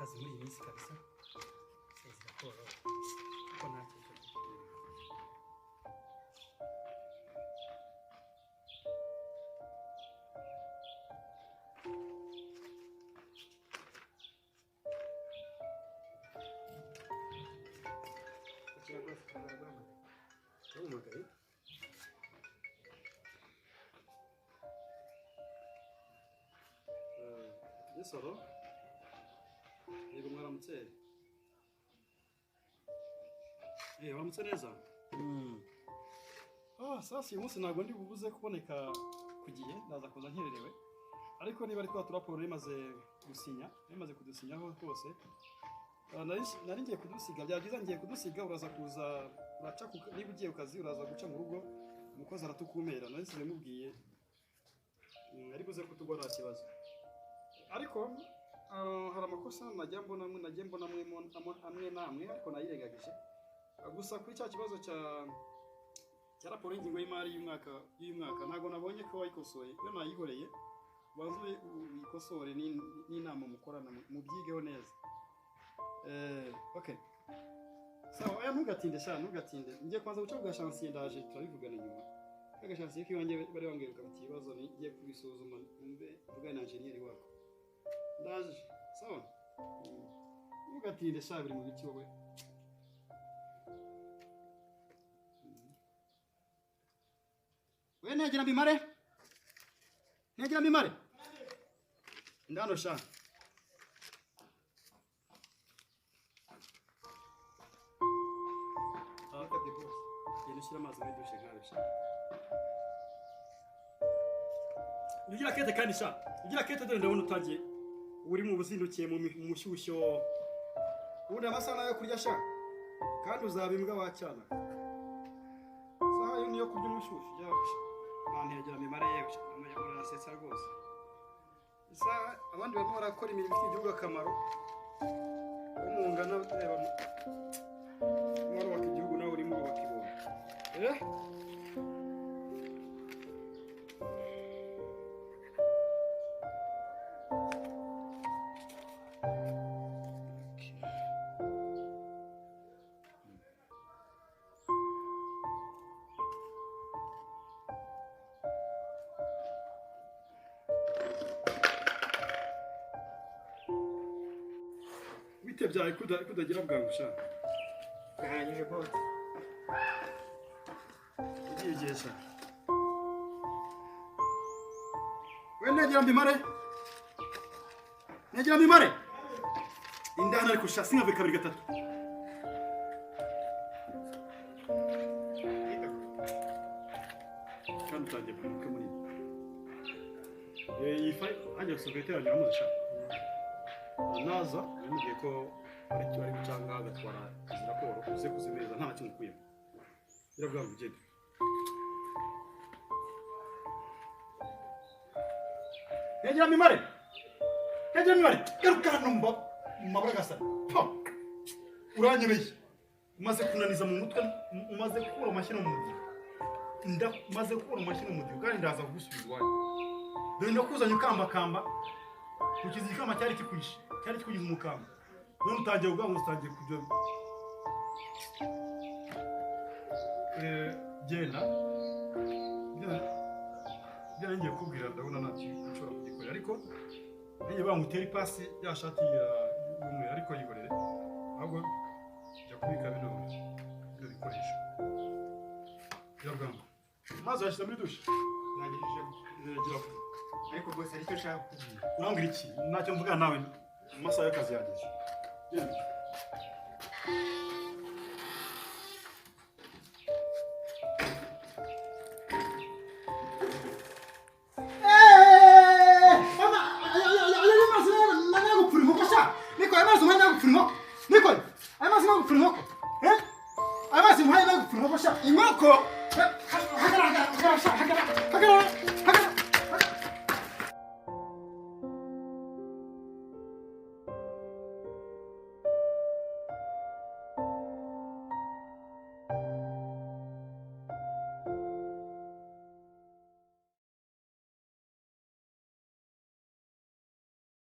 Akazi muri iyi minsi kabisa sezi raporo kuko nta kintu. Uhamagaye? Yes, hello. Yego, mwaramutse. Waramutse neza? Ah, sasa uyu munsi ntabwo ndi bubuze kuboneka ku gihe, ndaza kuza nkererewe. Ariko niba ari twa turaporo rimaze gusinya, rimaze kudusinyaho rwose. Nari ngiye kudusiga, byaba byiza ngiye kudusiga, uraza kuza uraca niba ugiye ku kazi uraza guca mu rugo, umukozi aratukumera, nari nsize mubwiye. Ari buze kutugwa nta kibazo. Ariko hari amakosa najya mbona amwe nagiye mbona amwe n'amwe ariko nayirengagije. Gusa kuri cya kibazo cya raporo y'ingengo y'imari y'umwaka ntabwo nabonye ko wayikosoye. Iyo nayihoreye ubanze uyikosore n'inama mukorana mubyigeho neza. Okay. Sawa, oya ntugatinde sha, ntugatinde. Ngiye kubanza guca ku gashansiye, ndaje turabivugana nyuma. Ka gashansiye k'iwanjye bari bambwiye ngo gafite ibibazo, ngiye kubisuzuma numve mvugane na engineer wako. Ndaje. Sawa. Ntugatinde sha, biri mu biki wowe. We negera mbimare. Negera mbimare. Ndano sha. Genda ushyire amazi muri dushe nkawe sha. Ugira kete kandi sha. Ugira kete dore ndabona utangiye. Uri mu buzindukiye mu mushyushyo. Ubundi amasaha nayo kurya sha. Kandi uzaba imbwa wacyana. Saha yo niyo kurya umushyushyo. Bantegera mimare yewe sha. Murasetsa rwose. Isaha abandi barimo barakora imirimo ifitiye igihugu akamaro. Uwo mungana reba mwarubaka igihugu nawe urimo wubaka ibona. Bite byawe kudagira bwangu sha? Narangije boss. Ugiye sha. We negera mbimare. Negera mbimare. Indana ariko sha sinkave kabiri gatatu. Kandi utangiye kunuka munini. Iyi fa hajya secrétaire anyura sha. Naza yamubwiye ko ari gucanga agatwara izi raporo uze kuzimeza nta kintu ukuyemo. Birabwira ngo ugende. Negera mimare. Negera mimare. Garuka hano mabura gasa. Uranyobeye. Umaze kunaniza mu mutwe, umaze gukura amashyi no mu mudiho. Umaze gukura amashyi no mu mudiho kandi ndaza kugusubiza iwanyu. Dore ndakuzanye ukambakamba. Ukiza igikamba cyari kikwishe, cyari kikugize umukamba. None utangiye kuvuga ngo utangiye kujya genda. Ibyo ngiye kukubwira ndabona ntacyo ushobora kugikorera, ariko ngiye bamutera ipasi ya shati y'umweru ariko yihorere, ahubwo jya kubika bino bikoresho. Birabwanga. Amazi wayashyize muri dushe? Nagejeje. Gira. Ariko rwose aricyo nshaka kukubwira. Urambwira iki? Ntacyo mvugana nawe mu masaha y'akazi yageze. Genda.